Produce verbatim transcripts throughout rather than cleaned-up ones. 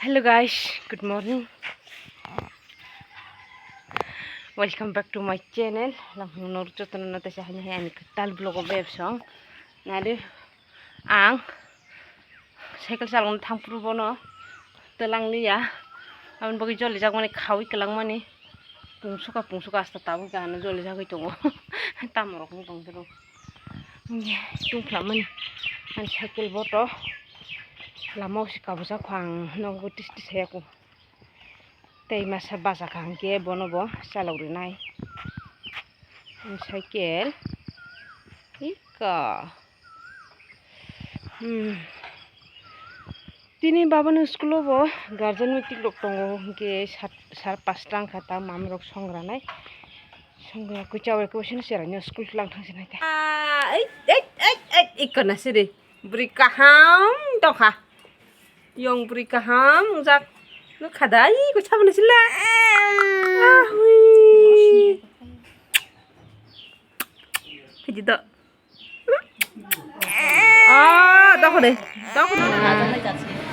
Hello guys, good morning. Welcome back to my channel. Lamhung nor jotono no tesa hani hani ani kwtal vlog o bebsong. Nari ang cycle chalong thangpru bono telang liya. Aboni bagwi joli jak mani khawi kwlang mani. Pungsuka pungsuka asta tabuk gana joli jagwi tongo. Tamorok wng tong phuru. Tungphla mani. Ani cycle boto. Lama o si kabujak kho ang nogo tis tis haya kho. Tei masa bachakha hwnkhe bono bo chalok rinai. Cycle. Ika. Hmm. Tini babani school o bo guardian meeting rok tongo hwnkhe sat, sar pasta wngkha ta mamrok songranai. Songra kwi chabai khe sini cheraino school lang thang sinai ta. Ah, ei, ei, ei, ei, ikko na siri. Bwrwi kaham tongkha. Yong bwrwi kaham wngjak. Nukha da, ai, ko saboni sila. Ah, hui. Phaidi do. Ah, doko de. Doko de.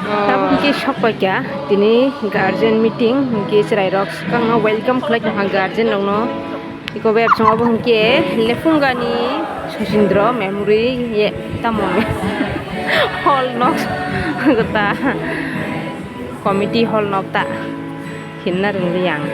Tabuk hwnkhe sok paikha tini guardian meeting hwnkhe chwrairok swkangno welcome khlai tongkha guardian rokno. Iko bai absong obo hwnkhe Lephungani Sosindro Memory ye tamo hall nok ta committee hall nok ta hinna rwngli ang.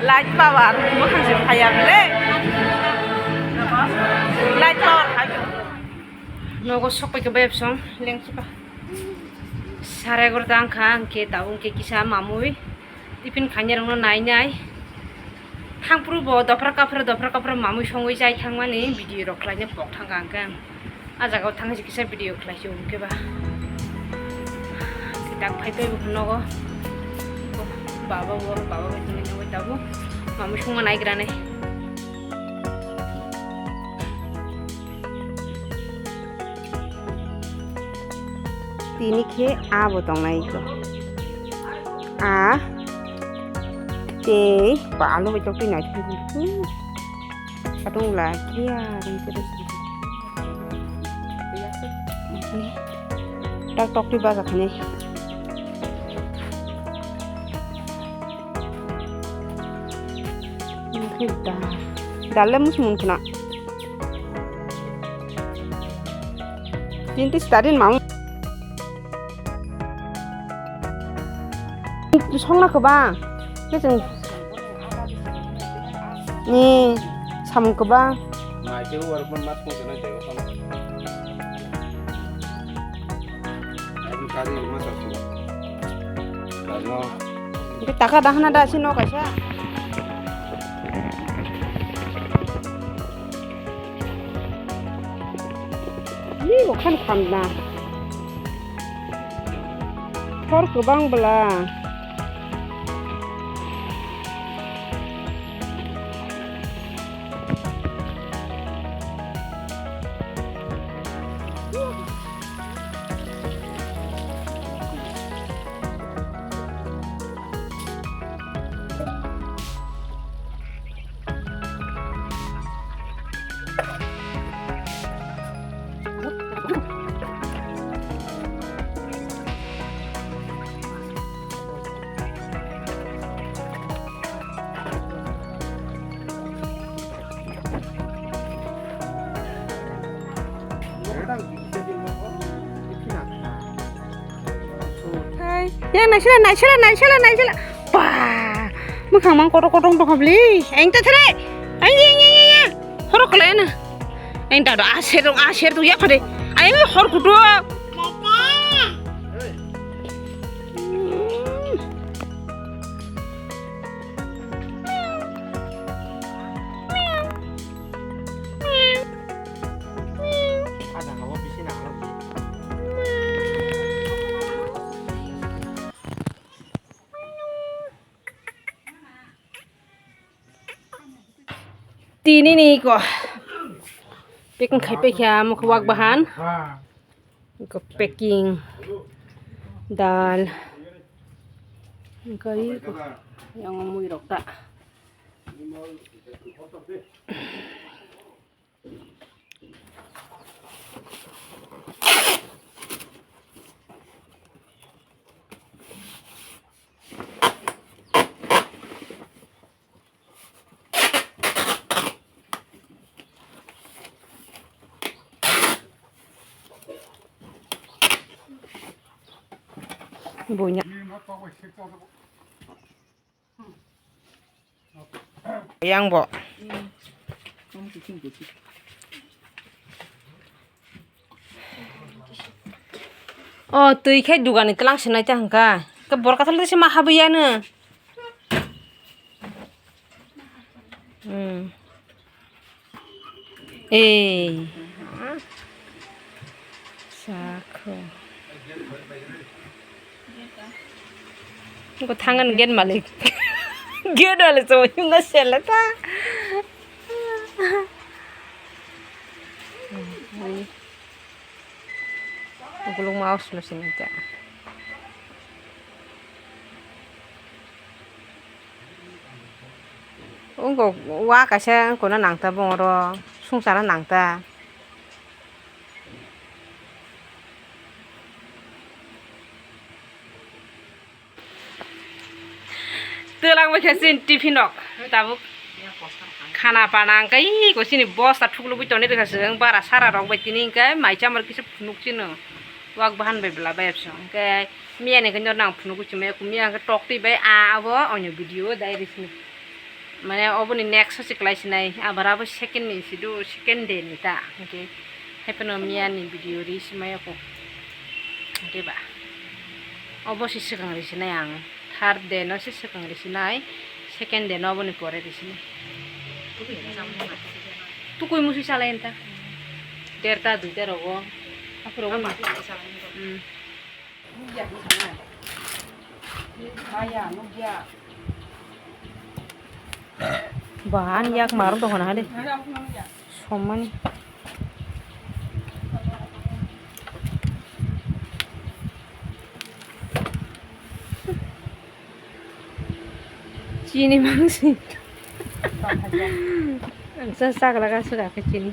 Light power, mwkhang se phaiya le. Light power phai. Nogo sok pai khe bayap song, leng suka. Sare gor tang kha, hwnkhe tabuk hwnkhe kisa mamui. Tiffin khainai rokno nai nai. Thangphuru bo dophra kaphra dophra kaphra mamui songwi chai thangmani video rok khlaina pok thangkha hwnkhe. Ah jaga o thangwi kisa video khlai si hwnkhe ba. Kitak phai phai bo nogo. Baba bo, baba bo tini nangwi tabuk. Mamui songma naigra nai. Tini khe a bo tongnai ko. A tei ba alu bai tokti nai thangkhe. Atong la kia ring tere. Tak tokti baja khani. Dal le musi mun khna. Tinti stadin mau. Songna kwbang. Ni samung kwbang. Taka dahna da sino kaisa. Ni bo khan khamna. Hor kwbang bwla. Hai. Ya, naisila, naisila, naisila, naisila. Ba. Mwkhang mang kotor kotor tong kha bli. Eng ta thre. Eng, eng, eng, eng, eng. Horo khlai na. Eng ta do aser dong, aser dong ya phade. Ai hor kutu. Tini ni ko packing khai paikha mukha wak bahan. Ko packing dal. Ko yang mui rok ta. Bunya. Yang bo. O twi khai dugani tlang sinai ta hwnkha. Ke bor kathal se ma habwi ya no. Hmm. Ei. Sakho. Ko thangan gate malik. Gate wale so himna sele ta. Gulung ma oslo sini ta. Wngkok wa kaisa wngkona nangta bongoro sungsana nangta. Twlang bai kha chini tiffin rok tabuk khana pana hwnkhe iko chini bosta thuklubui tonwi rwkha chwng bara sara rok bai tini hwnkhe mai chamar kisa phunuk chino wak bahan bai bwla bai absong hwnkhe. Miya ni khe norok ang phunugwi chumai, miya khe tok twi bai a abo onyo video o dai rw sini. Mane oboni next o se kwlai sinai, abar abo second ni si do, second day ni ta hwnkhe. Haiphano miya ni video ri simai ako. Hwnkhe ba obo se swkang ri sinai ang, third day no se swkang ri sinai, second day no oboni pore ri sinai. Tukui musi salai anta. Derta duita rogo. Aphuru rogo. Hmm. Bahan yak marok dohona hade. Somani. Chini mangsi. Ang sa sakla ka sura ka chini.